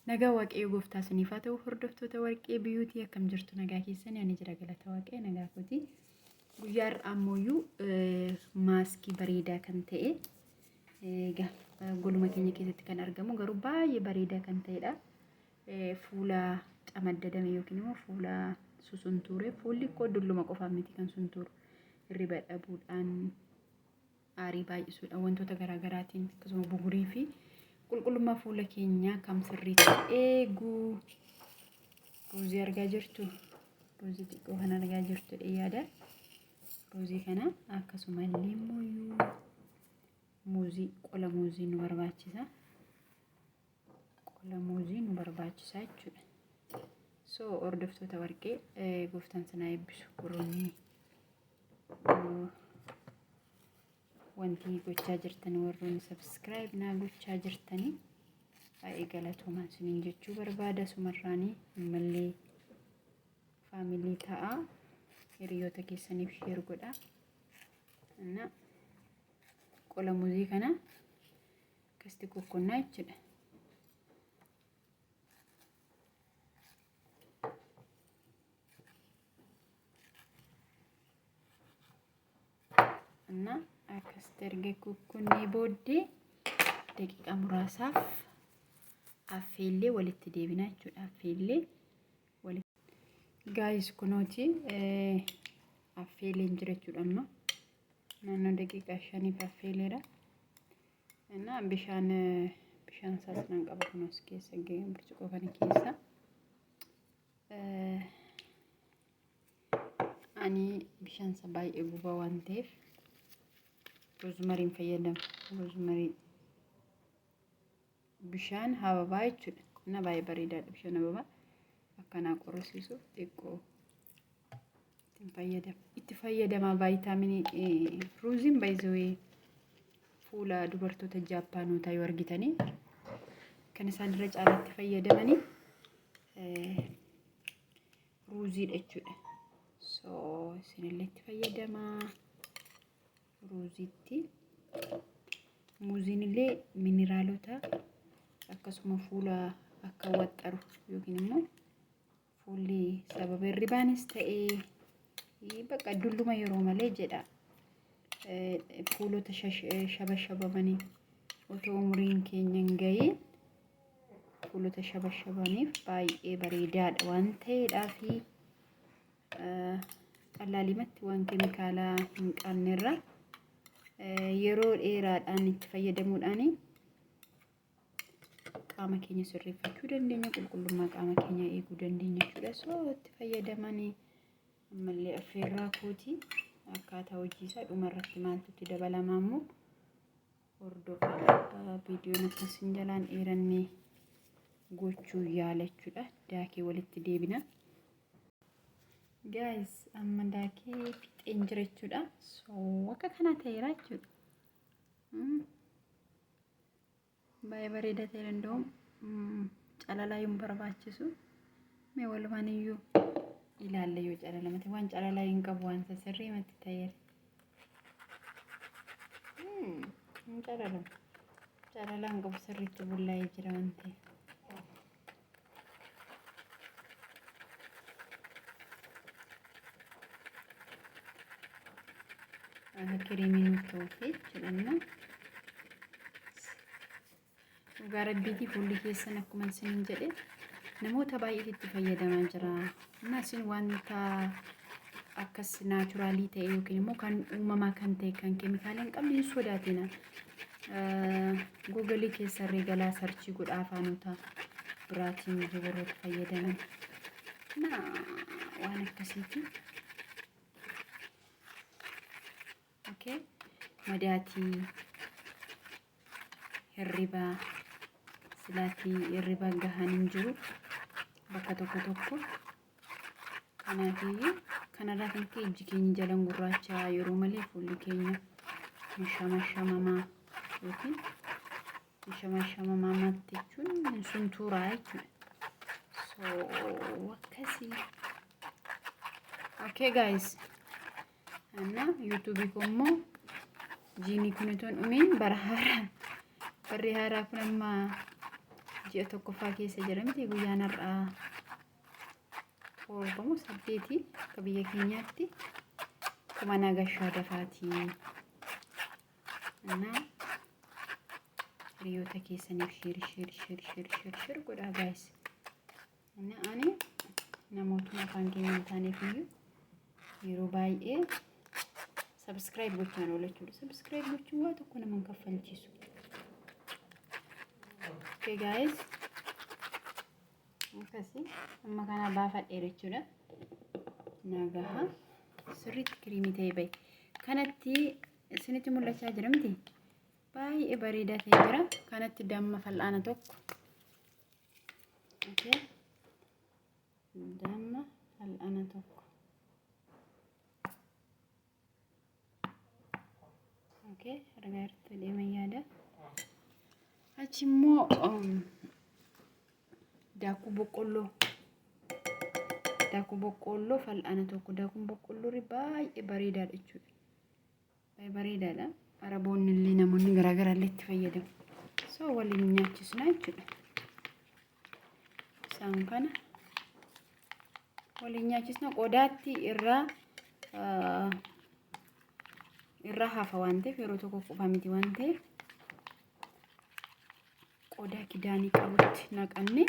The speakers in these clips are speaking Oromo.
Nagaa Waaqayyo gooftaa isiniif haa ta'u hordoftoota warqee biyuutii akkam jirtu nagaa keessanii ani jira galata Waaqayyo nagaa kooti. Guyyaa har'aa ammoo maaskii bareedaa kan ta'e egaa goluma keenya keessatti kan argamu garuu baay'ee bareedaa kan ta'edha. Fuula camaddadame yookiin immoo fuula susuntuure fuulli koo dulluma qofaaf miti kan suntuuru hirriba dhabuudhaan aarii baay'isuudhaan wantoota garaa garaatiin akkasuma bugurii fi qulqullummaa fuula keenyaa kam sirriitti eeguu ruuzii argaa jirtu ruuzii xiqqoo kan argaa jirtu yaada ruuzii kana akkasuma illee immoo muuzii qola muuzii nu barbaachisa qola muuzii nu barbaachisa jechuudha. So hordoftoota warqee gooftaan sinaa eebbisu warroonni wanti gochaa jirtan warroonni subscribe naa gochaa jirtanii baay'ee galatoomaan isiniin jechuu barbaada sumarraanii ammallee faamilii ta'a hiriyoota keessaniif sheer godha እና qola muuzii kana akkasitti kukkonnaa jechuudha. እና akkasitti erga kukkunnee booddee daqiiqaa muraasaaf affeellee walitti deebina jechuudha. Affeellee walitti gaayis kunooti affeeleen jira jechuudha amma naannoo daqiiqaa shaniif affeeleera. እና bishaan bishaan isaas nan qaba kunuus keessa burcuqqoo kana keessa. Ani bishaan isaa baay'ee gubaa waan ta'eef roozmariin fayyadama. Roozmarii bishaan hababaa jechuudha. Na baay'ee bareedaadha bishaan hababaa. Akkanaa qorrisiisuuf xiqqoo fayyadama. Itti fayyadama vaayitaaminii ruuziin baay'ee fuula dubartoota Jaappaanotaa yoo argitanii kan isaan irra caalaatti fayyadamanii ruuziidha jechuudha. So isinillee itti fayyadamaa ruuziitti. Muuziin illee mineraalota akkasuma fuula akka waxxaru yookiin immoo fuulli sababa hirribaanis ta'ee bakka dulluma yeroo malee jedha. Fuulota shabashabamanii otoo umriin keenya hin gahiin fuulota shabashabaniif baay'ee bareedaadha waan ta'eedhaa fi qalaalimatti waan keemikaalaa hin qabnerra yeroo dheeraadhaan itti fayyadamuudhaan qaama keenya sirreeffachuu dandeenya qulqullummaa qaama keenya eeguu dandeenya jechuudha. So itti fayyadamanii ammallee affeerraa kooti akkaataa hojii isaa dhumarratti maaltu itti dabalamaa immoo hordofaa viidiyoon akkasiin jalaan dheerannee gochuu yaala jechuudha. Daakee walitti deebina. Guys amma daakee fixeen jira jechuudha. So akka kanaa ta'eera jechuudha. Baay'ee bareedaa ta'e danda'u calalaa yoo barbaachisu mee walumaan iyyuu ilaalla yoo calalamate waan calalaa hin qabu waan sirrii matti ta'eera. Hin calalamu. Calalaa hin qabu sirriitti bullaa'ee jira waan ta'eef. Akka kireemii nuuf ta'uuf jedhanna. Dhugaa rabbiitii fuulli keessan akkuma isiniin jedhe namoota baay'eetu itti fayyadamaa jira. Innaa isin wanta akkas naachuraalii ta'e yookiin immoo kan uumamaa kan ta'e kan keemikaala hin qabne hin sodaatina. Googalii keessarree galaa sarchii godhaa afaanota biraatiin warroota fayyadaman. Naa waan akkasiiti. Okay. Madaatii hirribaa silaatii hirriba gahaan hin jiru bakka tokko tokko. Kanaafiyyuu kanarraa kan ka'e ijji keenya jalan gurraacha yeroo malee fuulli keenya shama yookiin shama matti jechuun suntuuraa jechuudha. So akkasii. Okay guys. እና yuutuubii koo immoo jiini kun utuu hin dhumiin bara haaraa barri haaraa kun amma Ji'a tokkoffaa keessa jira miti? Guyyaan har'aa 7 moo 8 akka biyya keenyaatti. Kuma nagashaa dafaatii. Innaa hiriyoota keessaniif share, share, share, share, share, share godhaa, guys. Inni ani namootuma afaan keenya hin taaneef iyyuu yeroo baay'ee subscribe gochaan oola jechuudha. Subscribe gochuun waa tokko nama hin kaffalchiisu. Okay, guys. Akkasii amma kana baafadheera jechuudha. Nagaha sirriitti creamy ta'ee bahe. Kanatti isinitti mul'achaa jira miti? Baay'ee bareedaa ta'ee jira. Kanatti damma fal'aana tokko. Okay. Damma fal'aana tokko. Okay, argaa jirtu deeman yaada. Achi immoo daakuu boqqolloo. Daakuu boqqolloo fal'aana tokko. Daakuun boqqolloo baay'ee bareedaadha jechuudha. Baay'ee bareedaadha. Araboonni illee, namoonni garaagaraa illee itti fayyadamu. So waliin nyaachisna jechuudha. Isaan kana waliin nyaachisna. Qodaatti irraa hafa waan ta'eef, yeroo tokko qofa miti waan ta'eef, qodaa kidaanii qabutti naqanne,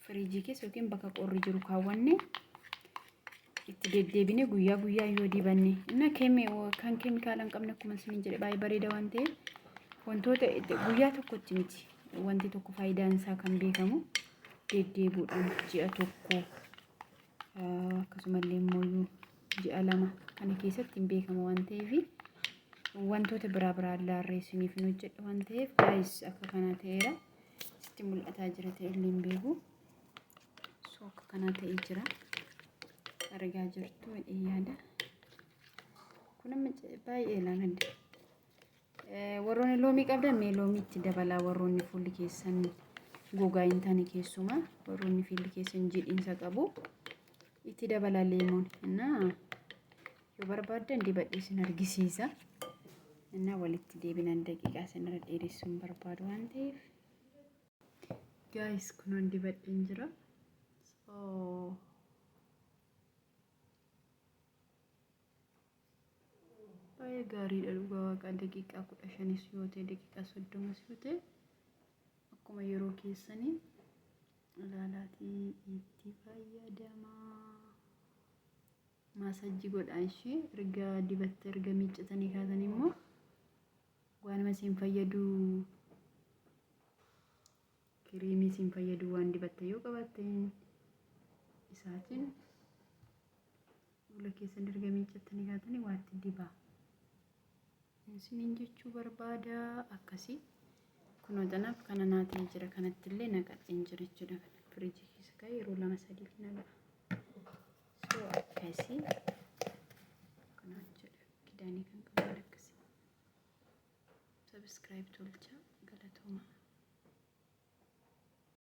firiijii keessa yookiin bakka qorri jiru kaawwanne, itti deddeebine guyyaa guyyaa yoo dibanne, inna kan keemikaala hin qabne, akkuma isiniin jedhe, baay'ee bareeda waan ta'eef, wantoota guyyaa tokkotti miti. Wanti tokko faayidaan isaa kan beekamu deddeebuudhaan, ji'a tokko, akkasumallee immoo ji'a 2 kana keessatti hin beekamu waan ta'eef, wantoota biraa biraa illee isiniif hin hojjedha waan ta'eef, guys, akka kana ta'eera. Sitti mul'ataa jira ta'e illee hin beeku. So akka kanaa ta'ee jira, argaa jirtu jedhee yaada. Kun amma baay'ee ilaalan. Warroonni loomii qabdan mee loomii itti dabalaa. Warroonni fuulli keessan gogaa hin taane, keessumaa warroonni fuulli keessan jiidhinsa qabu, itti dabalaa lemon. Innaa yoo barbaaddan dibadhee isin argisiisa. Innaa walitti deebinan, daqiiqaa isinirra dheeressuun barbaadu waan ta'eef. Guys, kunoon dibadheen jira. So baay'ee gaariidha dhugaa waaqaa. Daqiiqaa 15s yoo ta'e, daqiiqaa 30s yoo ta'e, akkuma yeroo keessanii ilaalaatii itti fayyadamaa. Massage godhaa ishee erga dibatte, erga miiccatanii kaatanii immoo waanuma isin fayyadu, cream isin fayyadu waan dibatte yoo qabaatte, isaatiin fuula keessan erga miiccattanii kaatanii waatti dibaa. Isiniin jechuu barbaada akkasii. Kunoo tanaaf kana naa ta'ee jira. Kanatti illee naqadheen jira jechuudha. Kana firiijii keessa kaa'ee yeroo lama sadiif na ga'a. So akkasii kunoo jechuudha. Kidaanii kan qaban akkasii. Subscribe tolcha, galatooma.